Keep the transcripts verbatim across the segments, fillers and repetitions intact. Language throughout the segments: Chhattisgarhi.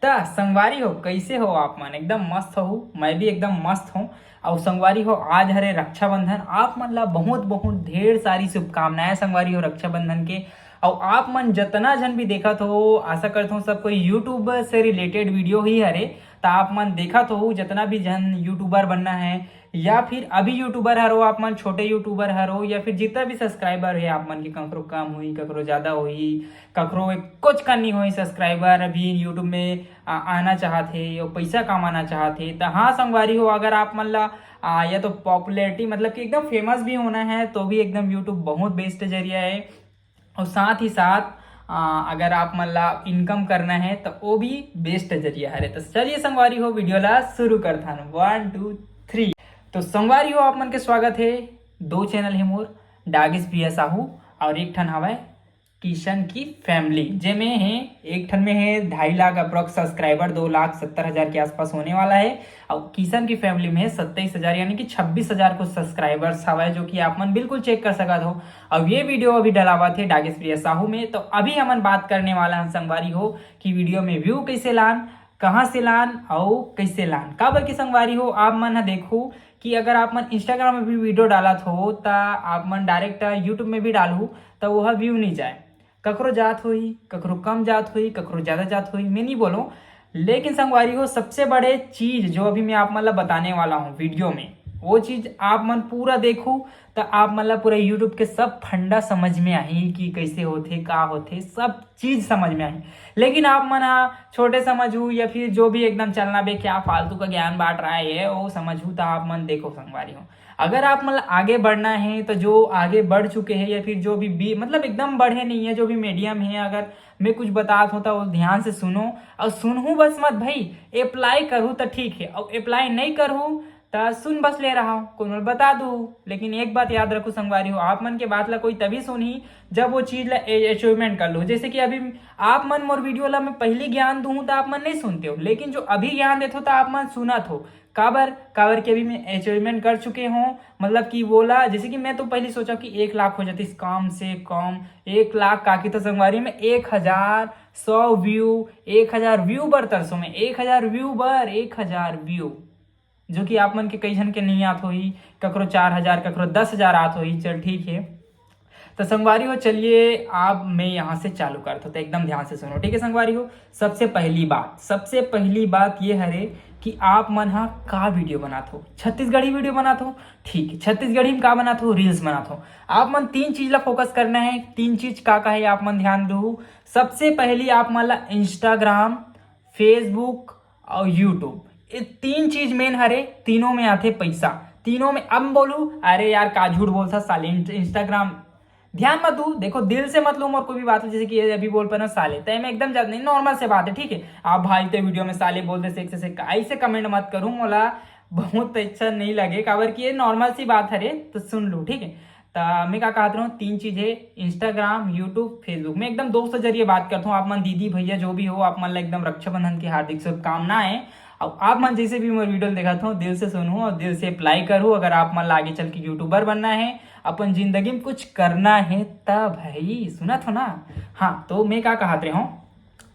त संगवारी हो, कइसे हो आप मन? एकदम मस्त हो, मैं भी एकदम मस्त हूँ। अउ संगवारी हो, आज हरे रक्षाबंधन, आप मन ला बहुत बहुत ढेर सारी शुभकामनाएं संगवारी हो रक्षाबंधन के। अउ आप मन जतना झन भी देखत हो, आशा करत हूँ सब कोई YouTube से related video ही हरे। त आप मन देखत हो, जतना भी झन YouTuber बनना है या फिर अभी YouTuber हरो, आप मन छोटे YouTuber हरो, या फिर जितना भी subscriber है आप मन के, ककरो कम होई, ककरो ज्यादा होई, ककरो कुछ कनी होई subscriber अभी YouTube में आ, आना चाहत हे, यो पैसा कमाना चाहत हे, त हाँ संगवारी हो, अगर आप मन ला आ, या तो popularity, मतलब कि एकदम famous भी होना है, तो भी एकदम YouTube बहुत best जरिया है। और साथ ही साथ आ, अगर आप मन ला income करना है, तो वो भी best जरिया हरे। तो चलिए संगवारी हो, video ला शुरू करथन। One, two, three। तो संगवारी हो, आप मन के स्वागत है। दो channel है मोर, डागिस प्रिया साहू, और एक ठन हवय किशन की फैमिली, जेमे हे, एक ठन में हे ढाई लाख approx subscriber, दो लाख सत्तर हजार के आसपास होने वाला है। और किशन की फैमिली में सत्ताईस हजार, यानी कि छब्बीस हजार को subscribers हवय, जो कि आप मन बिल्कुल check कर सकत हो। अब ये video अभी डलावत हे डागिस प्रिया साहू में। तो अभी हमन बात करने वाला हन संगवारी हो कि video में view कैसे लान, कहाँ से लान अउ कैसे लान। काबर कि संगवारी हो, आप मन ह देखू कि अगर आप मन Instagram में भी video डालत हो, त आप मन direct YouTube में भी डालहू, त वो view नहीं जाए। ककरो जात होही, ककरो कम जात होही, ककरो ज्यादा जात होही, मैं नहीं बोलूँ। लेकिन संगवारी हो, सबसे बड़े चीज जो अभी मैं आप मन ला बताने वाला हूँ video में, वो चीज आप मन पूरा देखू, त आप मन ला पूरा YouTube के सब फंडा समझ में आही कि कैसे होथे, का होथे, सब चीज समझ में आही। लेकिन आप मन हा छोटे समझू या फिर जो भी एकदम चलना बे क्या फालतू का ज्ञान बांट रहा है, वो समझू, त आप मन देखो संगवारी हो। अगर आप मन ला आगे बढ़ना है, तो जो आगे बढ़ चुके हैं या फिर जो भी, भी मतलब एकदम बढ़े नहीं है, जो भी medium है, अगर मैं कुछ बतात हूँ, तो वो ध्यान से सुनो। और सुनहू बस मत भाई, apply करहू तो ठीक है, और apply नहीं करहू त सुन बस ले रहा हूँ, कोनो ल बता दू। लेकिन एक बात याद रखू संगवारी हो, आप मन के बात ला कोई तभी सुनही जब वो चीज ला achievement कर लो। जैसे कि अभी आप मन मोर video ला मैं पहली ज्ञान दूँ त आप मन नहीं सुनते हो, लेकिन जो अभी ज्ञान देथो त आप मन सुनत हो। काबर काबर कि अभी मैं achievement कर चुके हूँ। मतलब कि वोला, जैसे कि मैं तो पहली सोचा कि एक लाख हो जाती कम से कम। एक लाख काकी तो संगवारी में एक हजार सौ view, एक हजार view बर तरसों में, एक हजार view बर, एक हजार view, जो कि आप मन के कई झन के नहीं आत होही, ककरो चार हजार, ककरो दस हजार आत होही, चल ठीक है। तो संगवारी हो, चलिए आप मैं यहाँ से चालू करता हूँ, तो एकदम ध्यान से सुनो, ठीक है संगवारी हो। सबसे पहली बात, सबसे पहली बात ये हरे कि आप मन हा का video बनात हो। छत्तीसगढ़ी video बनात हो, ठीक है, छत्तीसगढ़ी में का बनात हो, reels बनात हो। आप मन तीन चीज ला focus करना है। तीन चीज का का है, आप मन ध्यान दो। सबसे पहली आप मन ला Instagram, Facebook और YouTube, ये तीन चीज main हरे। तीनों में आथे पैसा। तीनों में, अब बोलू, अरे यार का झूठ बोलता साले, Instagram ध्यान मत दू। देखो, दिल से मत लो मोर कोई भी बात, जैसे कि ये अभी बोल पाना साले, तो मैं एकदम ज्यादा नहीं, normal से बात है, ठीक है। आप भाई ते video में साले बोल दे, से, से, से, ऐसे comment मत करू, मोला बहुत अच्छा नहीं लगे, काबर कि ये normal सी बात हरे, तो सुन लू, ठीक है। त मैं का कहत रहूँ, तीन चीज है, Instagram, YouTube, Facebook। मैं एकदम दोस्त जरिए बात करता हूँ, आप मन दीदी भैया जो भी हो, आप मन ला एकदम रक्षाबंधन की हार्दिक शुभकामनाएं। अब आप मन जैसे भी मोर video देखत हो, दिल से सुनहू और दिल से apply करहू। अगर आप मन ला आगे चल के YouTuber बनना है, अपन जिंदगी में कुछ करना है, त भाई सुनत हो ना। हाँ, तो मैं का कहत रहे हूँ,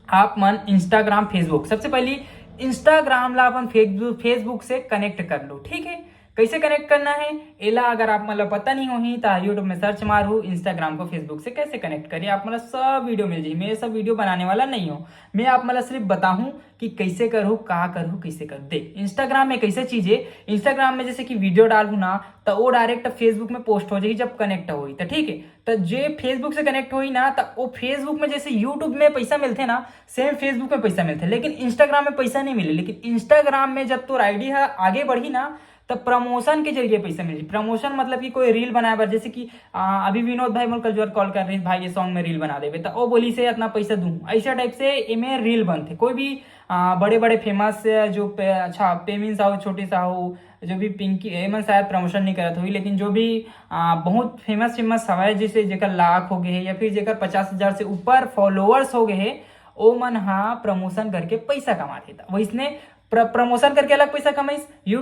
आप मन Instagram, Facebook, सबसे पहली Instagram ला अपन Facebook, Facebook से connect कर लो, ठीक है। कैसे connect करना है एला अगर आप मन ला पता नहीं होही, त YouTube में search मारू Instagram को Facebook से कैसे connect करें, आप मन ला सब video मिल जाही। मैं ये सब video बनाने वाला नहीं हूँ, मैं आप मन ला सिर्फ बताहूँ कि कैसे करहू, का करहू, कैसे कर दे। Instagram में कैसे चीज है, Instagram में जैसे कि video डालहू ना, त वो direct Facebook में post हो जाही जब connect होही, त ठीक है। त जे Facebook से connect होही ना, त वो Facebook में जैसे YouTube में पैसा मिलथे ना, same Facebook में पैसा मिलथे, लेकिन Instagram में पैसा नहीं मिले। लेकिन Instagram में जब तोर ID है आगे बढ़ी ना, त promotion के जरिए पैसा मिलही। Promotion मतलब कि कोई reel बनाए बर, जैसे कि आ, अभी विनोद भाई मोर कल जुआर call कर रहे, भाई ये song में reel बना देबे, त वो बोली से इतना पैसा दूँ, ऐसा type से एमे reel बनथे। कोई भी आ, बड़े बड़े famous जो पे, अच्छा, पेमिन साहू, छोटे साहू, जो भी पिंकी, एमन शायद promotion नहीं करत होही, लेकिन जो भी आ, बहुत famous famous हवय, जैसे जेकर लाख हो गए है या फिर जेकर पचास हजार से ऊपर followers हो गए है, ओ मन हा promotion करके पैसा कमाथे। त वैसने प्रमोशन करके अलग पैसा कमाइस। यू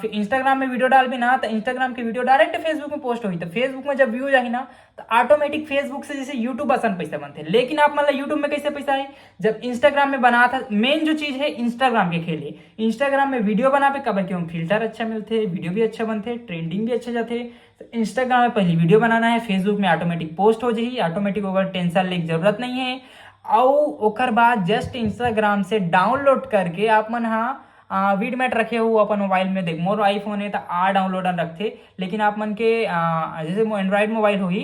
इंस्टाग्राम में वीडियो डालबे ना, तो इंस्टाग्राम के वीडियो डायरेक्ट फेसबुक में पोस्ट होई, तो फेसबुक में जब व्यूज आही ना, तो ऑटोमेटिक फेसबुक से जैसे यूट्यूब असन पैसा बनथे। लेकिन आप मन ला यूट्यूब में कैसे पैसा आही? जब इंस्टाग्राम में बनात हस, मेन जो चीज है इंस्टाग्राम के खेल है। इंस्टाग्राम में वीडियो बनाबे, काबर कि ओम फिल्टर अच्छा मिलथे, वीडियो भी अच्छा बनथे, ट्रेंडिंग भी अच्छा जाथे। तो इंस्टाग्राम में पहली वीडियो बनाना है, फेसबुक में ऑटोमेटिक पोस्ट हो जाही, ऑटोमेटिक ओकर टेंशन लेके जरूरत नहीं है। अउ ओकर बाद जस्ट इंस्टाग्राम से डाउनलोड करके आप मन हा वीडमैट रखे हो अपन मोबाइल में। देख, मोर आईफोन है तो आ डाउनलोड रखथे, लेकिन आप मन के आ, जैसे एंड्रॉयड मोबाइल होही,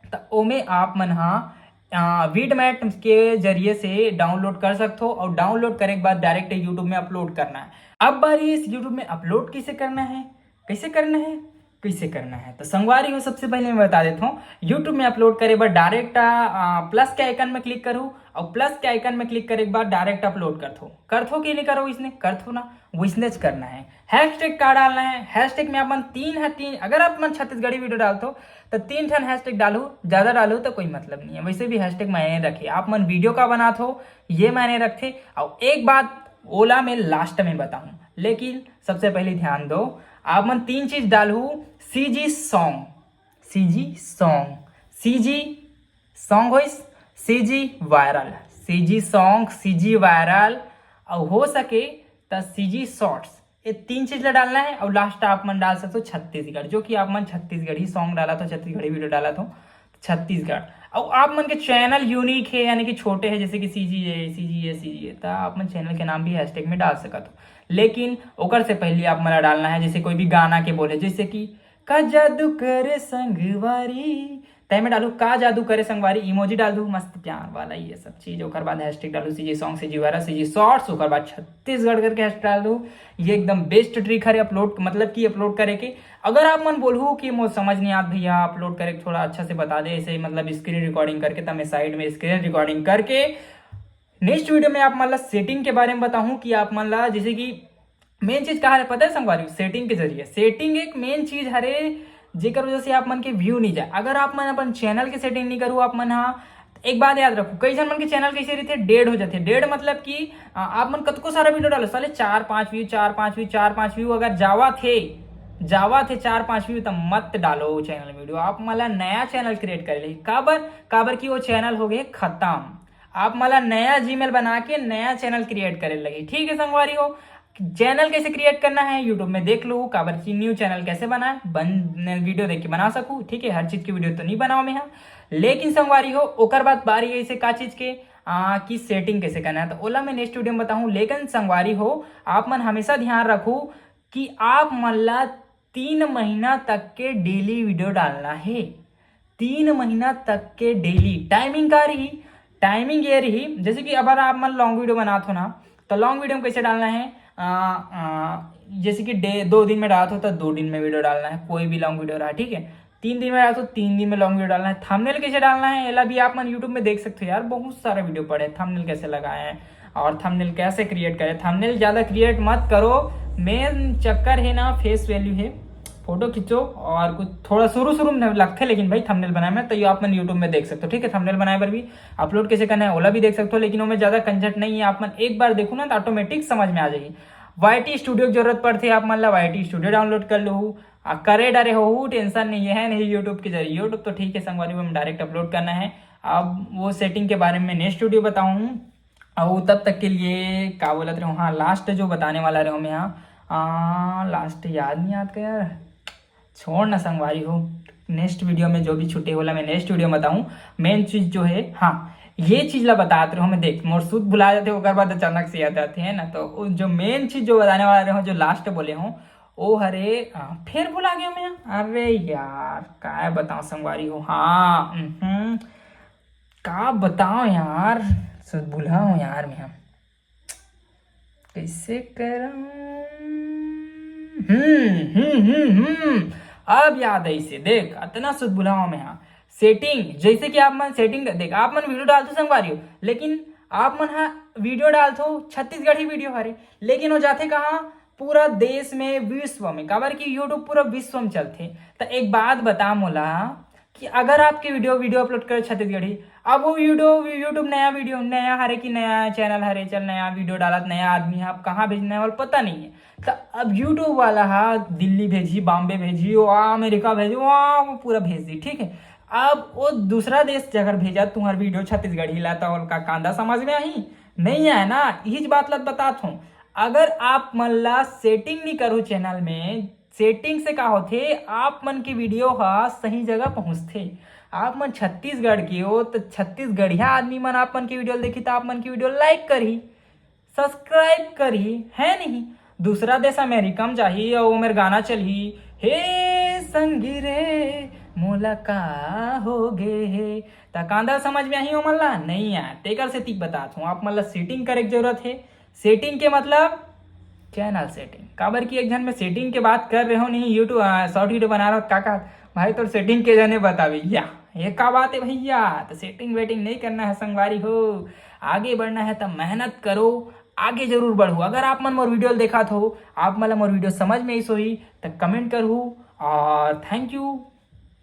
तो ओमे आप मन हा वीडमैट के जरिए से डाउनलोड कर सकथो, और डाउनलोड करे के बाद डायरेक्ट यूट्यूब में अपलोड करना है। अब बारी इस यूट्यूब में अपलोड कैसे करना है, कैसे करना है, कैसे करना है। तो संगवारी हो, सबसे पहले मैं बता देता हूँ, यूट्यूब में अपलोड करे बर डायरेक्ट प्लस के आइकन में क्लिक करू, और प्लस के आइकन में क्लिक करे के बाद डायरेक्ट अपलोड करथो। करथो कि नहीं करो, इसने करथो ना, वैसने च करना है। हैशटैग का डालना है? हैशटैग में अपन तीन है, तीन, अगर आप मन छत्तीसगढ़ी वीडियो डालथो तो तीन ठन हैशटैग डालू, ज्यादा डालू तो कोई मतलब नहीं है। वैसे भी हैशटैग मायने रखे, आप मन वीडियो का बनाथो, ये मायने रखथे। और एक बात ओला मैं लास्ट में बताऊं, लेकिन सबसे पहले ध्यान दो, आप मन तीन चीज डालू। CG song, CG song, CG song होइस, CG viral, CG song, CG viral, और हो सके तो सीजी शॉर्ट्स। ये तीन चीज ला डालना है। और लास्ट आप मन डाल सकते हो छत्तीसगढ़, जो कि आप मन छत्तीसगढ़ी सॉन्ग डालथो, छत्तीसगढ़ी वीडियो डालथो, छत्तीसगढ़। और आप मन के चैनल यूनिक है, यानी कि छोटे है, जैसे कि सीजी है, सीजी है, सीजी है, तो आप मन चैनल के नाम भी हैशटैग में डाल सकत हो। लेकिन ओकर से पहले आप मन ला डालना है जैसे कोई भी गाना के बोले, जैसे कि का जादू करे संगवारी, तय में डालू का जादू करे संगवारी, इमोजी डाल दू मस्त प्यार वाला, ये सब चीज। ओकर बाद हैशटैग डालू CG song, CG viral, CG shorts, ओकर बाद छत्तीसगढ़ करके हैशटैग डाल दू। ये एकदम बेस्ट ट्रिक हरे अपलोड, मतलब कि अपलोड करे के। अगर आप मन बोलहू कि मोर समझ नहीं आत भैया, अपलोड करे के थोड़ा अच्छा से बता दे, ऐसे मतलब स्क्रीन रिकॉर्डिंग करके, तो मैं साइड में स्क्रीन रिकॉर्डिंग करके नेक्स्ट वीडियो में आप मन ला सेटिंग के बारे में बताऊं कि आप मन ला जैसे कि मेन चीज का हरे पता है संगवारी, सेटिंग के जरिए। सेटिंग एक मेन चीज हरे, जेकर वजह से आप मन के व्यू नहीं जाए। अगर आप मन अपन चैनल के सेटिंग नहीं करू आप मन हा, एक बात याद रखो, कई झन मन के चैनल कैसे रहिथे, डेड हो जाथे। डेड मतलब कि आ, आप मन कतको सारा वीडियो डालो, साले चार पांच व्यू, चार पांच व्यू, चार पांच व्यू अगर जावा थे, जावा थे चार पांच व्यू, तो मत डालो वो चैनल वीडियो। आप मन ला नया चैनल क्रिएट करे ले। काबर? काबर कि वो चैनल हो गए खत्म। आप मन ला नया जीमेल बना के नया चैनल क्रिएट करे लगी। ठीक है संगवारी हो, चैनल कैसे क्रिएट करना है यूट्यूब में देख लो, काबर की न्यू चैनल कैसे बना है, बन वीडियो देख के बना सकू। ठीक है, हर चीज की वीडियो तो नहीं बनाओ मैं यहाँ, लेकिन संगवारी हो, ओकर बाद बारी है इसे का चीज के आ, कि सेटिंग कैसे करना है, तो ओला मैं नेक्स्ट वीडियो में बताऊँ। लेकिन संगवारी हो, आप मन हमेशा ध्यान रखू कि आप मन ला तीन महीना तक के डेली वीडियो डालना है। तीन महीना तक के डेली। टाइमिंग का रही? टाइमिंग ये रही, जैसे कि अगर आप मन लॉन्ग वीडियो बनात हो ना, तो लॉन्ग वीडियो में कैसे डालना है? आ, आ, जैसे कि डे दो दिन में डालत हो तो दो दिन में वीडियो डालना है, कोई भी लॉन्ग वीडियो रहा, ठीक है। तीन दिन में डालत हो, तीन दिन में लॉन्ग वीडियो डालना है। थंबनेल कैसे डालना है, एला भी आप मन यूट्यूब में देख सकते हो यार, बहुत सारा वीडियो पड़े, थंबनेल कैसे लगाए हैं और थंबनेल कैसे क्रिएट करें। थंबनेल ज्यादा क्रिएट मत करो, मेन चक्कर है ना फेस वैल्यू है। फोटो खींचो और कुछ थोड़ा शुरू शुरू में लगथे, लेकिन भाई थंबनेल बनाए में तो ये आप मन यूट्यूब में देख सकते हो, ठीक है। थंबनेल बनाए पर भी अपलोड कैसे करना है ओला भी देख सकते हो, लेकिन ओमे ज्यादा कंजेंट नहीं है। आप मन एक बार देखो ना तो ऑटोमेटिक समझ में आ जाएगी। वाई टी स्टूडियो की जरूरत पड़थे आप मन ला, वाई टी स्टूडियो डाउनलोड कर लो, आ करे डरे हो, टेंशन नहीं है, नहीं यूट्यूब के जरिए। यूट्यूब तो ठीक है संगवारी, हम डायरेक्ट अपलोड करना है। अब वो सेटिंग के बारे में नेक्स्ट वीडियो बताऊँ। और तब तक के लिए का बोलत रहे, हाँ, लास्ट जो बताने वाला रहे मैं, हाँ, लास्ट याद नहीं आता यार, छोड़ ना संगवारी हो, नेक्स्ट वीडियो में जो भी छुट्टी होला मैं नेक्स्ट वीडियो में बताऊँ। मेन चीज जो है, हाँ, ये चीज ला बतात रहे मैं, देख मोर सुध भुला जाते, ओकर बाद अचानक से याद आते हैं ना। तो जो मेन चीज जो बताने वाला रहे, जो लास्ट बोले हूँ, ओ हरे, आ, फिर भुला गया मैं। अरे यार, काय बताऊं संगवारी हो। हाँ, हम्म, का बताओ यार, सुध भुला हूँ यार मैं। कैसे करूं? हम्म हम्म हम्म हम्म अब याद आई से, देख, अतना सुध भुला हूँ मैं। हाँ, सेटिंग, जैसे कि आप मन सेटिंग देख, आप मन वीडियो डालथो संगवारी हो, लेकिन आप मन हा वीडियो डालथो, छत्तीसगढ़ी वीडियो हरे, लेकिन वो जाथे कहाँ? पूरा देश में, विश्व में, काबर कि यूट्यूब पूरा विश्व में चलथे। तो एक बात बता मोला, कि अगर आपके वीडियो वीडियो अपलोड करे छत्तीसगढ़ी, अब वो वीडियो YouTube नया वीडियो नया हरे कि नया चैनल हरे, चल नया वीडियो डालत, नया आदमी है, अब कहाँ भेजना है और पता नहीं है। तो अब YouTube वाला हा दिल्ली भेजी, बॉम्बे भेजी, वहाँ अमेरिका भेजी, वहाँ वो पूरा भेज दी, ठीक है। अब वो दूसरा देश अगर भेजा तुम्हार वीडियो छत्तीसगढ़ी ला, तो उनका कांदा समझ में आही? नहीं आए ना। यही बात लत बतात हूँ, अगर आप मन ला सेटिंग नहीं करो चैनल में, सेटिंग से का होथे, आप मन के वीडियो हा सही जगह पहुंचथे। आप मन छत्तीसगढ़ के हो, तो छत्तीसगढ़िया आदमी मन आप मन के वीडियो देखी, तो आप मन के वीडियो लाइक करही, सब्सक्राइब करही, है नहीं? दूसरा देश अमेरिका में जाही और वो मेर गाना चलही, हे संगी रे, मोला का हो गे हे, त कांदा समझ में आही ओमन ला? नहीं आए। तेकर सेती बतात हूँ, आप मन ला सेटिंग करे के जरूरत है। सेटिंग के मतलब चैनल सेटिंग, काबर कि एक झन में सेटिंग के बात कर रहे हो नहीं, YouTube शॉर्ट वीडियो बना रहा हो, का का भाई तोर सेटिंग के जने बतावे या, ये का बात है भैया? तो सेटिंग वेटिंग नहीं करना है संगवारी हो, आगे बढ़ना है तो मेहनत करो, आगे जरूर बढ़ो। अगर आप मन मोर वीडियो देखत हो, आप मन ला मोर वीडियो समझ में आइस होही, तो कमेंट करहू और थैंक यू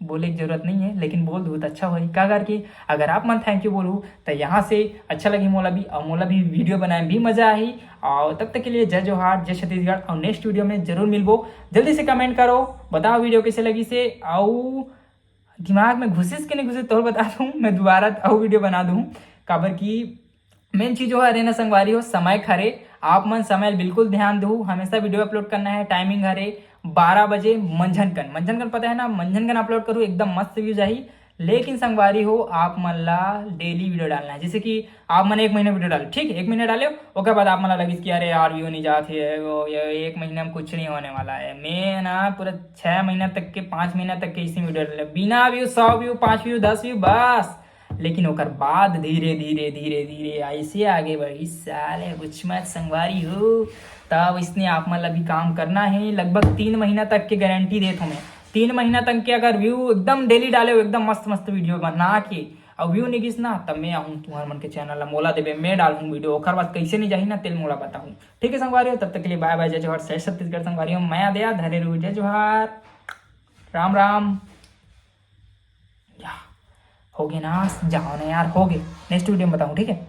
बोले के जरूरत नहीं है, लेकिन बोल दू तो अच्छा होही। का करके अगर आप मन थैंक यू बोलू तो यहाँ से अच्छा लगी मोला भी, और मोला भी वीडियो बनाए में भी मजा आही। और तब तक के लिए जय जोहार, जय छत्तीसगढ़, और नेक्स्ट वीडियो में जरूर मिलबो। जल्दी से कमेंट करो, बताओ वीडियो कैसे लगी से, और दिमाग में घुसिस के नहीं घुसिस तोर बता दूँ, मैं दोबारा अउ वीडियो बना दूँ। काबर कि मेन चीज वो हरे ना संगवारी हो, समय खरे। आप मन समय ल बिल्कुल ध्यान दू, हमेशा वीडियो अपलोड करना है। टाइमिंग हरे बारह बजे मंझन कन, मंझन कन पता है ना, मंझन कन अपलोड करू, एकदम मस्त व्यूज आही। लेकिन संगवारी हो, आप मन ला डेली वीडियो डालना है। जैसे कि आप मन एक महीना वीडियो डाले, ठीक है, एक महीना डाले, ओकर बाद आप मन ला लगिस कि अरे यार व्यू नहीं जात है, वो ये एक महीना में कुछ नहीं होने वाला है। मैं ना पूरा छः महीना तक के, पाँच महीना तक के इसी वीडियो डाले, बिना व्यू, सौ व्यू, पाँच व्यू, दस व्यू, बस। लेकिन ओकर बाद धीरे धीरे धीरे धीरे ऐसे आगे बढ़ी साले, कुछ मत संगवारी हो। तब इसने आप मन ला भी काम करना है, लगभग तीन महीना तक के गारंटी देत हूँ मैं। तीन महीना तक के अगर व्यू एकदम डेली डाले हो, एकदम मस्त मस्त वीडियो बना के, और व्यू नहीं गिस ना, तब मैं आहूँ तुम्हार मन के चैनल ला मोला देबे, मैं डालूँ वीडियो। ओकर बाद कैसे नहीं जाही ना, तेल मोला बताहूँ। ठीक है संगवारी हो, तब तक के लिए बाय बाय, जय जोहार, जय छत्तीसगढ़ संगवारी हो, मया दया धरे रहू, जय जोहार, राम राम। या, हो गए ना, जाओ ना यार, हो गए। नेक्स्ट वीडियो में बताऊँ, ठीक है।